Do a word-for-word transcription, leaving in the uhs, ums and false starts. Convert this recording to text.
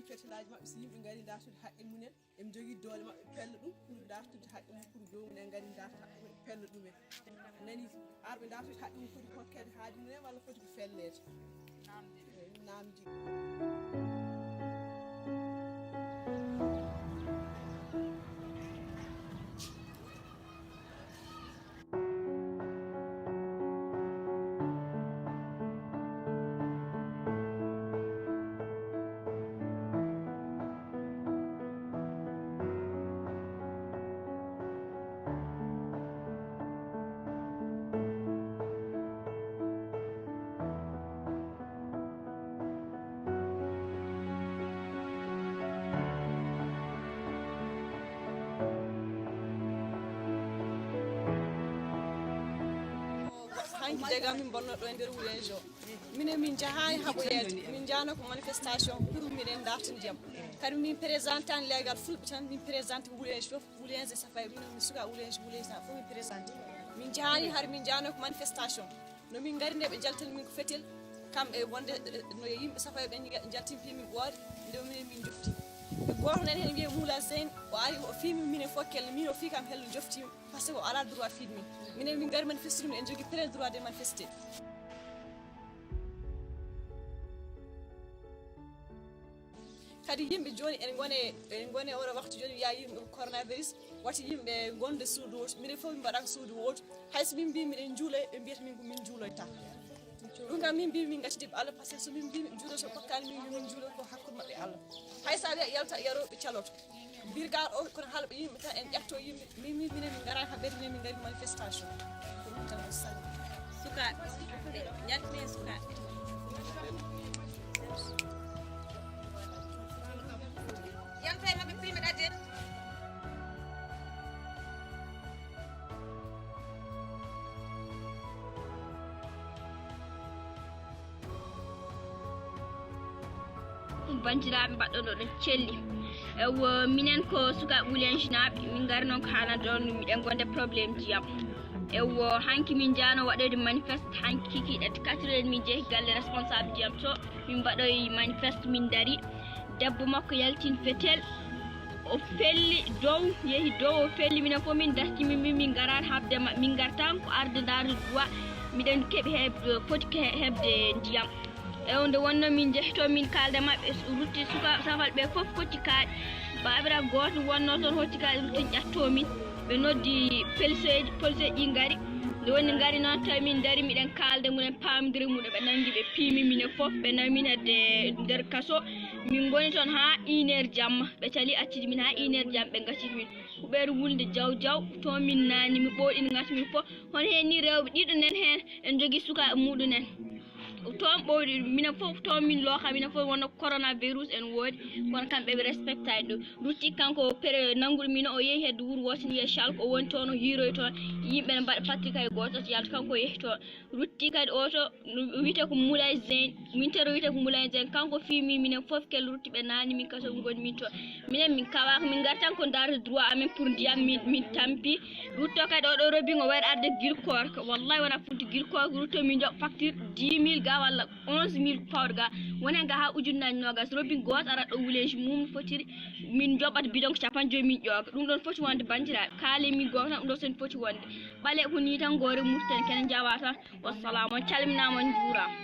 Fetelaaji maɓɓe, so yimɓe ngari ndartude haqqe mumen, eɓe njogii doole maɓɓe, pella ɗum pour ndartude haqqe mum, pour joomum en ngari ndarta haqqe mum, pella ɗumen. Nani, arɓe ndartude haqqe mum, poti hokkeede haaju mum en walla foti ko felleede. Eey, naamndi. Hanki daga min bonno ɗo e nder wulenjo. Minen min njahaani haɓoyeede, min njahno ko manifestation pour miɗen ndarta ndiyam. Kadi min présentani leegal fulɓe tan, min présente wulenjo fof, wulenjo safay, min min suka wulenjo, wulenjo tan fof min présente. Min njahaani har min njahno ko manifestation. No min ngari nde ɓe njaltani min ko fetel, kam e wonde, eh, no yimɓe safay ɓe njaltini fii min ɓoore, nde minen min jofti. Ɓe gooto nan heen wiye Moula Zeyn, o ari o fii min minen fof kelle, min o fii kam hello jofti. Parce que o alaa droit fiide min. Minen min ngari manifeste ɗum, en njogii plein droit de manifeste. Kadi yimɓe jooni en ngone, en ngone oɗo waktu jooni wiya yimɓe ko coronavirus, wati yimɓe gonde suudu wootu. Minen fof min mbaɗa ko suudu wootu. Hay so min mbii miɗen njuuloy, ɓe mbiyata min ko min njuuloyta. Ɗum kam min mbii min ngati debbo Allah, parce que so min mbii min njuuloto, kokkaani min min njuuloy ko hakkude maɓɓe Allah. Hay so a wiya yalta yaro, ɓe caloto. Birgal o kono halɓe yimɓe tan en ƴetto yimɓe, min min minen min ngara ha ɓerde min ngari manifestation. Ko ɗum tan o sali. Sukaaɓe, jaltine sukaaɓe. Yalta e maɓɓe prime ɗaɗen. Banndiraaɓe mbaɗɗon ɗo ɗon celli. Ewo, minen ko sukaaɓe Woulange naaɓe, min ngari noon ko haalande on, miɗen gonde problème ndiyam. Ewo, hanki min njaano waɗoyde manifeste, hanki kikiiɗe quatre heures min jehi galle responsable ndiyam to, min mbaɗoyi manifeste, min ndari. Debbo makko yaltin fetel, o felli dow, yehi dow, o felli, minen fof min darti, min, min, min ngaraani haɓde ma, min ngartan ko arde ndaarde droit, miɗen keɓi heɓde, foti ke heɓde ndiyam. E nde wonnoo min njehii toon, min kaalda maɓɓe, rutti suka, safal ɓe fof kotti kaaɗi. Baabiraaɓe gooto wonnoo toon, hotti kaaɗi, rutti ƴattoo min. Ɓe noddi poliseeji, poliseeji ɗi ngari. Nde woni ngari noon, tawi min ndari, miɗen kaalda mumen, paamondire mumen, ɓe nanngi, ɓe piimi minen fof, ɓe nawi min hedde nder kaso. Min ngoni toon haa une heure jamma, ɓe cali accidi min haa une heure jamma, ɓe ngacidi min. Huɓeere wulnde jaw jaw, toon min naani, min ɓooɗi, ngati min fof. Hono heen ni rewɓe ɗiɗo nen heen, en njogii sukaaɓe muɗum en. Toon ɓooyɗi, minen fof toon min looka, minen fof wonno coronavirus en woodi, kono kamɓe ɓe respectaani ɗum. Rutti kanko pere nannguɗo min o, o yehi hedde wuro wooto, wiye Chalk, o woni toon, o hiiroyi toon. Yimɓe ne mbaɗa patrika e gooto, yalta kanko o yehi toon. Rutti kadi oto, wiyetee ko Moulay Zeyn, min tero wiyetee ko Moulay Zeyn, kanko fii min, minen fof kel rutti ɓe naani min kaso ngoni min toon. Minen min kawaaka, min ngartan ko ndaarde droit amen pour ndiyam min, min tampi. Rutto kadi oɗo robin o wayri arde girkoorka. Wallahi wona funti girkoorka, rutto min joɓ facture dix mille ga walla onze mille pound ga. Wona ga ha ujunnaaji noogas. Robin gooto ara ɗo wuleeji mum no fotiri. Min joɓat bidon ko capanɗe joyi min ƴooga. Ɗum ɗon foti wonde banndiraaɓe. Kaale min gooto tan ɗum ɗo sen foti wonde. Ɓale ko ni tan ngoore murten kene njawa tan. Wassalaamu, on calminaama, on njuuraama.